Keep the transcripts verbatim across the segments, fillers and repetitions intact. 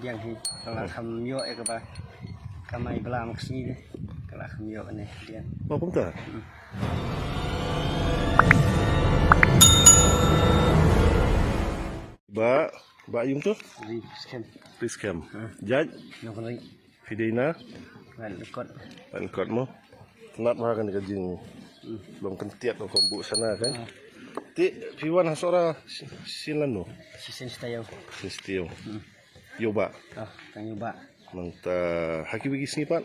Diang hi, ka la kham ïoh ïa kaba kamai blam ka sngi de. Ka la kham ïoh ne diang. Ba kumta. Ba, ba yung tu? Ri skem. Ri skem. Jaj. Nokri. Phi dei na? Wan kot. Wan kot mo. Nat ma kan ka jing. Long kan tiat ko bu sana kan. Ti phi wan hasora sin lanu. Sisen stayau. Sisen stayau. Yoba. Ah, kan yoba. Nang ta haki bagi sini pat.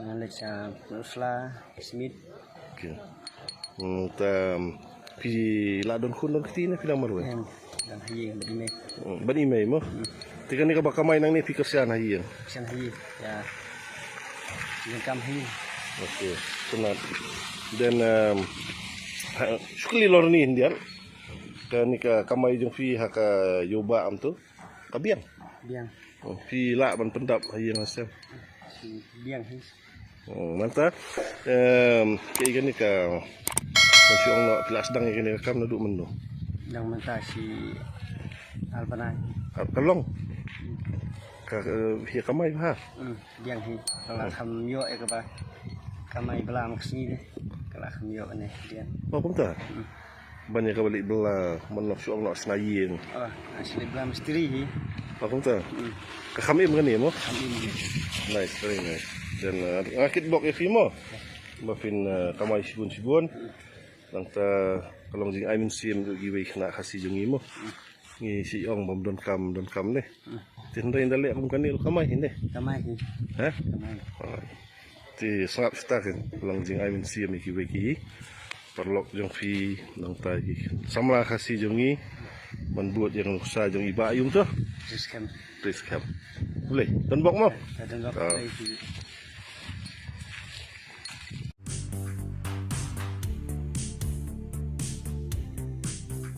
Nang lek sa usla smith. Okay. Nang ta phi la don khun don kti ne phi dang marwei. Em, dan hayi bagi me. Hmm, ban email mo. Tiga ni ka ba kamai nang ni phi kersian hayi. Kersian hayi. Ya. Yang kam hayi. Okay. Sunat. Then um, ha, shukli lor ni hindian. Ka ni ka kamai jong phi ha ka yoba am tu. Ka biang. Biang. Oh, phi lah ban pyndap ha ïing ha sem. Biang hi. Oh, mynta em ke kane ka ban shu ong noh phi lah sdang ïa kane ka kam naduh mynno? Dang mynta shi ar bnai. Ar ka long. Ka eh, hi kamai ha. Hmm, biang hi. Ka la kham ïoh ïa kaba kamai blam ka sngi de. Ka la kham ïoh ne biang. Oh, kumta. Hmm. Ban ïa ka ba leit bylla man noh shu ong noh sna ïing. Ah, shu leit bylla mistri hi. Ba kumta. Ka kham im kane mo? Kham im. Nice, very nice. Then uh, nga kit bok ïa phi mo. Ba phin uh, kamai shibun shibun. Nangta ka long jingai mynsiem ïa kiwei khynnah Khasi jong ngi mo. Ngi shu ong bym don kam don kam ne. Te hynrei ynda leh kum kane ruh kamai hi ne. Kamai hi. Ha? Kamai. Alright. Te sngap shuh ta kan, ka long jingai mynsiem ïa kiwei ki paralok jong phi, nangta ki samla Khasi jong ngi ban bud ïa ka nuksa jong i Bah Yung to. Pris Khem. Pris Khem. Khublei. Don bok mo. Don bok. Ah. Khublei.